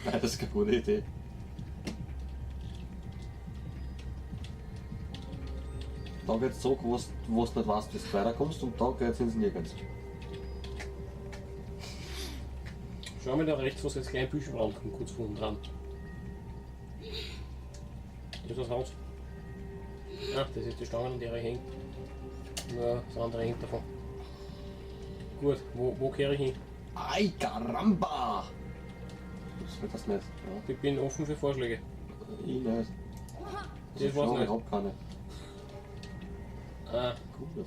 Nein, das ist keine gute Idee. Da geht's zurück, wo du nicht weißt, wie du weiterkommst, und da geht's ins Nirgends. Schau mal da rechts, was jetzt klein Büschelbrand kommt, kurz vor unten dran. Ist das Haus? Ah, das ist die Stange, an der ich hängt. Nur das andere hängt davon. Gut, wo kehre ich hin? Ay, caramba! Das wird das nicht. Ja. Ich bin offen für Vorschläge. Ich nicht. Das war's schon, nicht. Ich hab keine. Ah. Gut.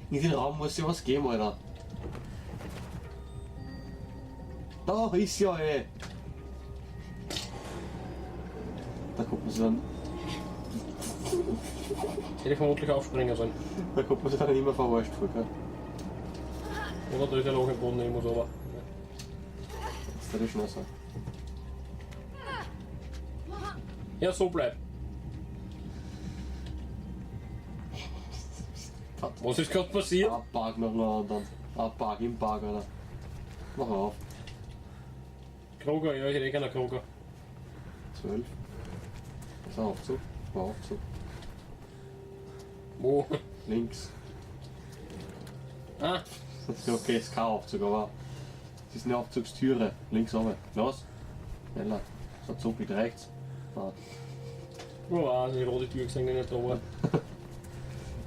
In den Raum muss ja was geben, Alter. Da ist ja eh. Da kommt man sich dann. Hätte ich vermutlich aufspringen sollen. Da kommt man sich dann immer verarscht vor, gell? Oder da ist ein Loch im Boden, ich muss runter. Das hätte ich schnell sein. Ja, so bleib. Was ist gerade passiert? Ein Park nach dem anderen. Ein Park im Park, Alter. Mach auf. Kroger, ja, ich hätte eh gerne Kroger. 12. Ist ein Aufzug? War Aufzug. Wo? Links. Ah! Okay, ist kein Aufzug, aber es ist eine Aufzugstüre. Links runter. Los! Schneller. So zuckelt rechts. Ah. Wo war die rote Tür gesehen, die nicht da war.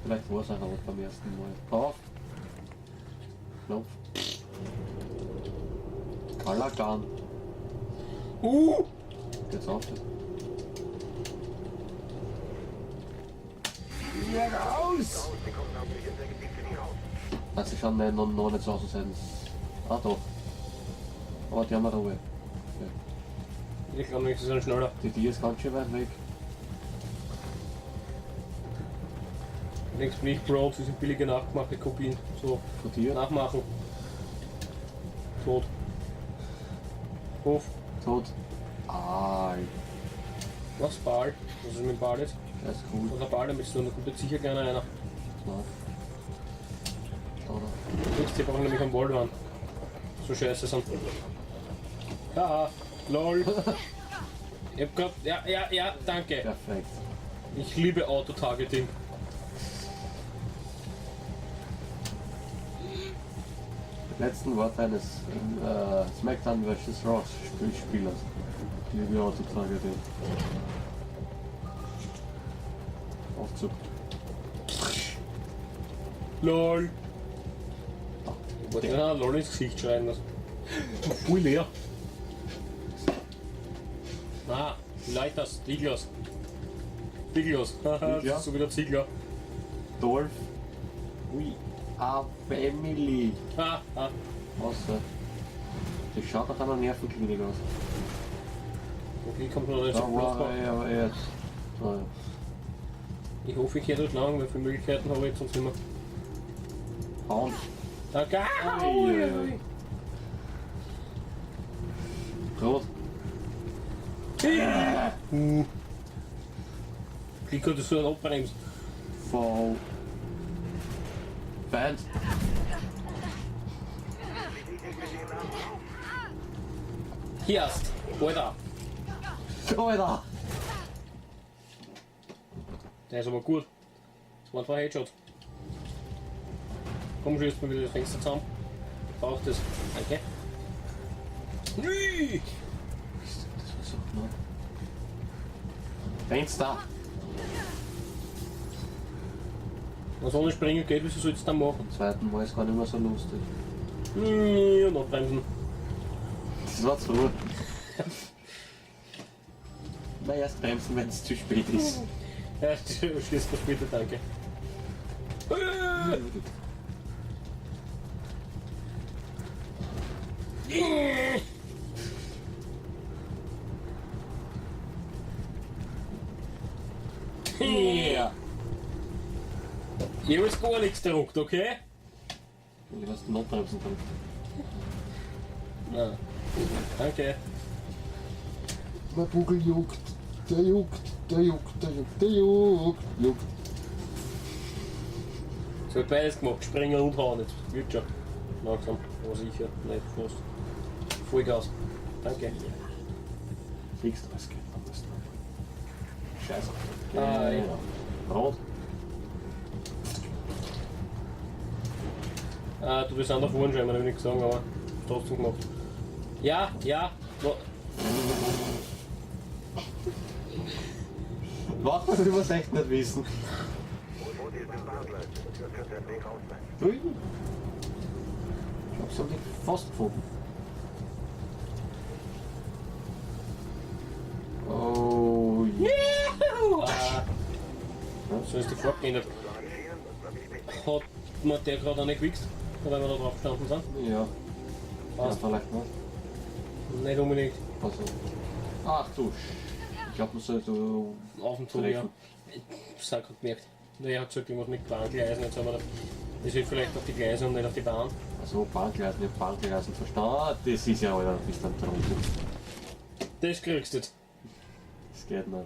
Vielleicht war es auch rot beim ersten Mal. Auf! Knopf. Kalakan. Geht's auf? Hier raus! Also schauen nicht, noch nicht so aus, als hätten sie. Ah doch. Aber die haben wir Ruhe. Okay. Ich glaube nicht, sie sind schneller. Die Tier ist ganz schön weit weg. Links bin ich Bro, sie sind billige nachgemachte Kopien. So. Von dir? Nachmachen. Tot. Hof. Tot. Aal. Was? Ball? Was ist mit dem Ball jetzt? Das ist cool. Was hat der Ball damit zu tun? Da kommt jetzt sicher gerne einer. Nein. Da, da. Nix, die brauchen nämlich einen Wallrun. So scheiße sind. Haha, lol. Ich hab grad. Ja, ja, ja, danke. Perfekt. Ich liebe Auto-Targeting. Die letzten Worte eines SmackDown vs. Raw Spielers. Ich liebe Auto-Targeting. Aufzug. LOL. Ich wollte ja LOL ins Gesicht schreien lassen. Voll leer. Na, Leiters, Zieglers. Zieglers. Haha, das ist so wieder Ziegler. Dolph. We are family. Ha, ha. Was? Das schaut nach einer Nervenklinik aus. Okay, kommt noch nicht Da so war er aber jetzt. So. Ich hoffe, ich kehre dort lang, weil viele Möglichkeiten habe ich jetzt sonst nicht mehr. Hauen. Danke. Ei, ei, ei. Rot. Klick, dass du dann abbremst. V. Band. Hier ist. Alter. Alter. Der ist aber gut. Das waren 2 Headshots. Komm, schließt mal wieder das Fenster zusammen. Braucht es. Danke. Ui. Das war so knapp. Fenster! Was ohne Springen geht, wieso sollst du dann machen? Beim zweiten Mal ist gar nicht mehr so lustig. Und abbremsen. Das war zu. Na, erst bremsen, wenn es zu spät ist. Ja, schließt das später, danke. Yeah. Ich hab jetzt gar nichts gedruckt, okay? Ich weiß, du Notbremsen drückt. Nein. Danke. Mein Bugel juckt, der juckt, der juckt, der juckt, der juckt, juckt. So, ich hab beides gemacht, springen und hauen, jetzt wird schon. Langsam, aber sicher, nicht fast. Vollgas. Danke. Siehst du, es geht am besten. Scheiße. Ah, ja. Rot. Ah, du bist an der vorne scheinbar, will ich nicht sagen, aber trotzdem gemacht. Ja, ja. Mach das, wie wir es echt nicht wissen. Drüben. Ich glaube, sie haben dich fast gefunden. Oh, yeah. Ah. So ist die Farbe geändert. Hat man der gerade eine gewichst? Weil wir da drauf gestanden sind? Ja. Passt. Ja, vielleicht nicht. Nicht unbedingt. Also. Ach du Sch. Ich glaube, man sollte so Auf dem Zug, ja. Ich hab's auch gerade gemerkt. Er hat gesagt, irgendwas mit Bahngleisen. Jetzt haben wir da, das wird vielleicht auf die Gleise und nicht auf die Bahn. Also Bahngleisen, ich hab Bahngleisen verstanden. Ah, das ist ja, Alter, du bist ein Trottel. Das kriegst du jetzt. Das geht nicht.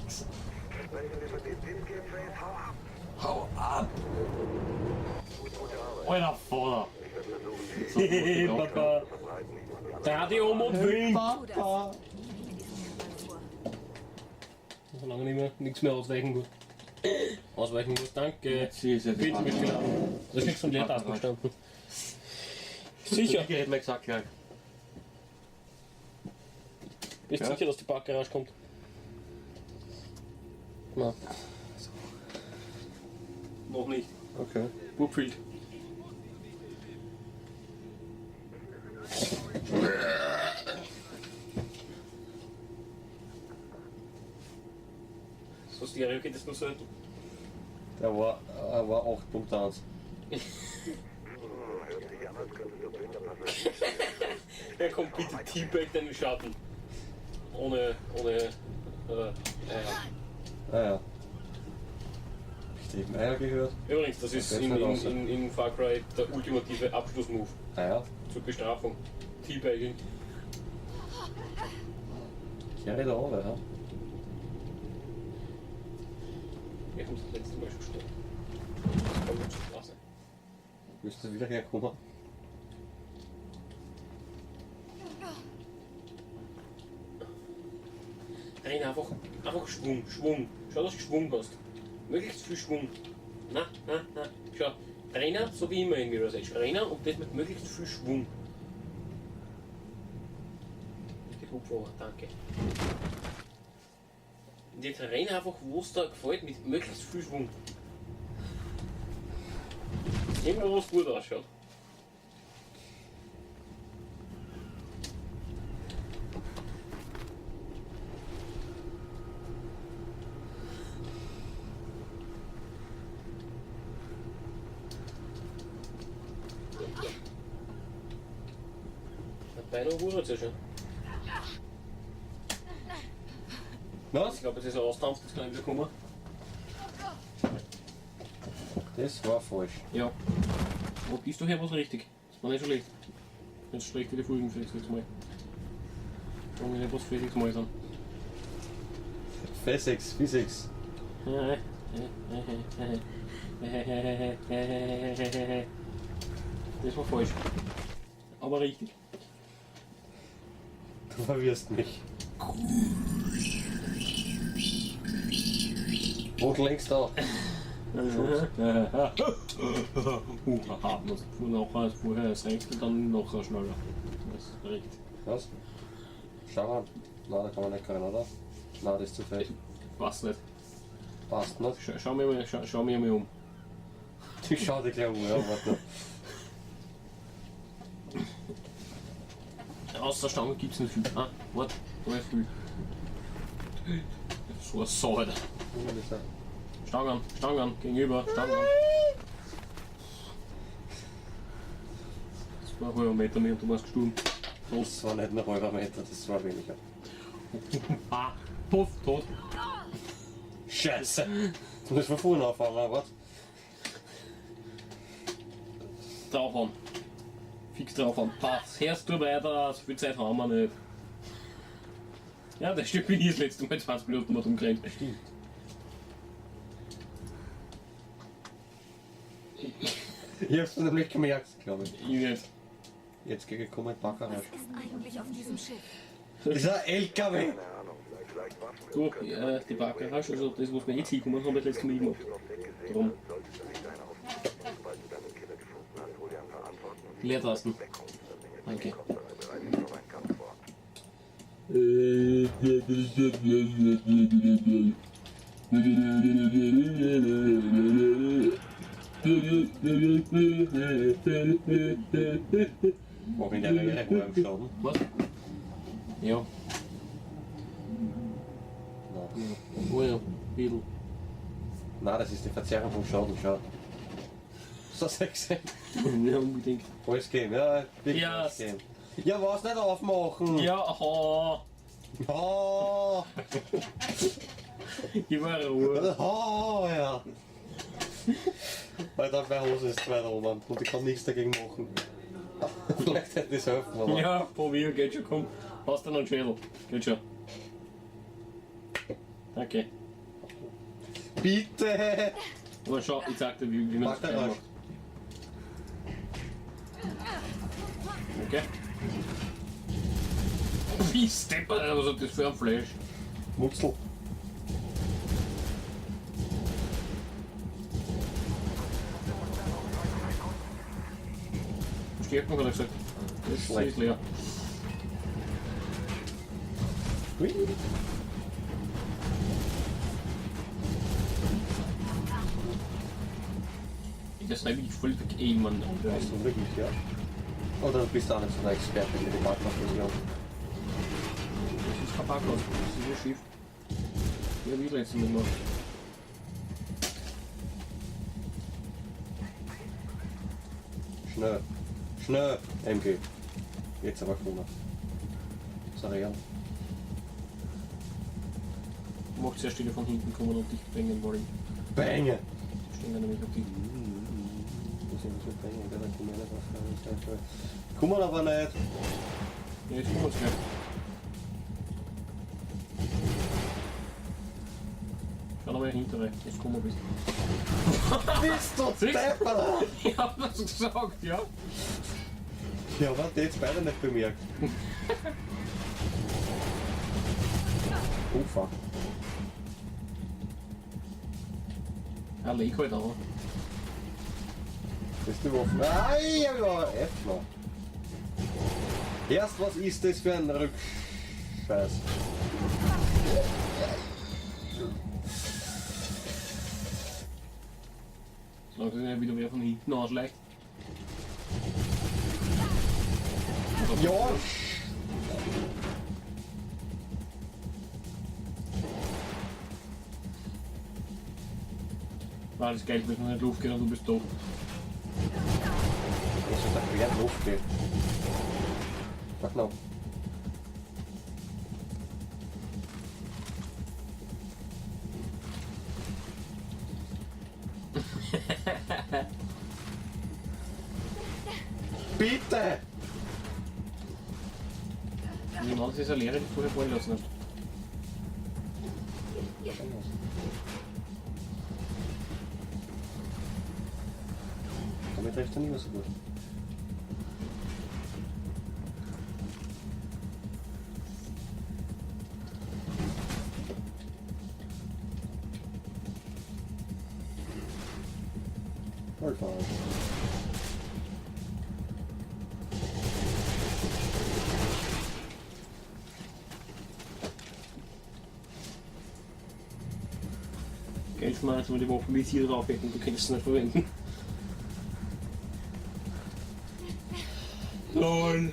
Wichser. Hau ab! Alter Vater! Hey, Papa. Dreh dich um und wink! Papa! Solange nicht mehr, nichts mehr ausweichen muss. Ausweichen muss, danke. Jetzt ist ja die Bitte mit geladen. Da ist nichts von Leertasten gestanden. Sicher. Ich hätte mir gesagt gleich. Bist Ja. sicher, dass die Parkgarage kommt? Nein. Noch nicht. Okay. Burgfield. So Stereo geht es nur selten. Der war 8.1. Er kommt bitte Teabag deinen Schatten. Ohne, ja. Ah ja. Hab ich die Eier gehört? Übrigens, das ist Okay, ist nicht in Far Cry der ultimative Abschlussmove Ah ja. zur Bestrafung. Teabagging. Kehre da runter, ja? Wir haben das letzte Mal schon gestanden. Das kommt zur Straße. Müsste wieder herkommen. Nein, einfach Schwung, Schwung. Schau, dass du Schwung hast. Möglichst viel Schwung. Na, na, na. Schau, Trainer, so wie immer in Mirror's Edge. Trainer und das mit möglichst viel Schwung. Die Hupfrohr, danke. Und jetzt renn einfach, wo es da gefällt, mit möglichst viel Schwung. Irgendwo, wo es gut ausschaut. Beinahe rührt ja schon. Was? Ich glaube, es ist ein Austampf, das kann ich wieder kommen. Das war falsch. Ja. Wo bist du her, was richtig? Das war nicht so schlecht. Jetzt schlecht wie die Folgen für das Mal. Warum nicht was für Mal sind. Physics, Physics. Das war falsch. Aber richtig. Du verwirrst mich. Wo lenkst du? Was nachher, vorher ist rechts und dann nachher schneller. Das ist recht. Was? Schau mal. Nein, da kann man nicht rein, oder? Nein, das ist zu fett. Passt nicht. Passt nicht. Schau mich mal um. Ich schau dich gleich um, ja, warte noch. Außer Stange gibt es nicht viel. Ah, warte, da ist viel. So eine Sau, Alter. Stangen, Stangen, gegenüber, Stangen. Das war ein halber Meter mehr und du warst gestorben. Das war nicht ein halber Meter, das war weniger. Ah, puff, tot. Scheiße! Jetzt muss ich von vorne anfangen, warte. Draufhauen. Fix draufhauen. Passt. Hörst du weiter, so viel Zeit haben wir nicht. Ja, das Stück bin ich das letzte Mal 20 Minuten mal umgerannt. Stimmt. Ich hab's nämlich gemerkt, glaube ich. Ich nicht. Jetzt gehe ich kommen Parkgarage. Was ist eigentlich auf diesem Schiff? Das ist ein LKW! Keine Ahnung, vielleicht Waffen. Du, ja, die Parkgarage, also das, was wir jetzt hinkommen, haben wir das letzte Mal gemacht. Drum. Solltest du nicht deine aufpassen. Sobald du deinen Killer gefunden hast, hol dir ein paar Antworten und Leertasten. Deckung. Danke. Bereite dich auf einen Kampf vor. Mach in der Regel im Schaden. Was? Ja. Nein. Oh ja, Biedl. Nein, das ist die Verzerrung vom Schaden, schau. Hast du das gesehen? Ja, unbedingt. Alles geben, ja. Wirklich Ja. alles geben. Ja, was nicht aufmachen? Ja, aha. Ja. Ich war Ruhe. Oh, ja. Alter, meine Hose ist weit oben und ich kann nichts dagegen machen. Vielleicht hätte ich es helfen, aber. Ja, probier, geht schon, komm. Hast du noch einen Schädel? Geht schon. Danke. Bitte! Aber schau, ich zeig dir, wie man das Mach der macht. Okay. Wie steppert, was hat das für ein Flash? Mutzel. Stärken hat er gesagt. Das Schlecht. ist leer. Hui. Das ist wirklich voll weg, ey, Mann. Bist du wirklich, ja? Oder bist du auch nicht so der Experte für die Parkplatzversion? Das ist kein Parkhaus, das ist ja schief. Ja, wie letztes Mal gemacht. Schnell. Schnell! MG. Jetzt aber gewonnen. Sorry, ja. Macht sehr stille von hinten kommen und dich bängen wollen. Bänge! Die stehen da nämlich auf die. Muss ich so bängen, gell? Da komme ich nicht drauf. Kommen aber nicht! Ja, jetzt kommen sie gleich. Schau nochmal hintere, jetzt kommen wir bist. Bist du Siehst? deppert! Ich hab das gesagt, ja. Ja, warte, jetzt beide nicht bemerkt. Oh fuck. Ja, leg halt an. Das ist die Waffe. Ai, ja, ja, F noch. Erst, was ist das für ein Rückscheiß? Solange sich nicht wieder wer von hinten anschleicht. Ja! War das geil, wenn es nicht Luft geht und du bist tot. Was ist da quer Luft geht? Fuck no. Bitte! Genau, das ist eine Lehre, die du vorher fallen lassen hast. Damit trifft er nicht mehr so gut. Vollfahren. Geld schmeißen, wenn die Waffe Visier drauf hätten, du kannst es nicht verwenden. LOL.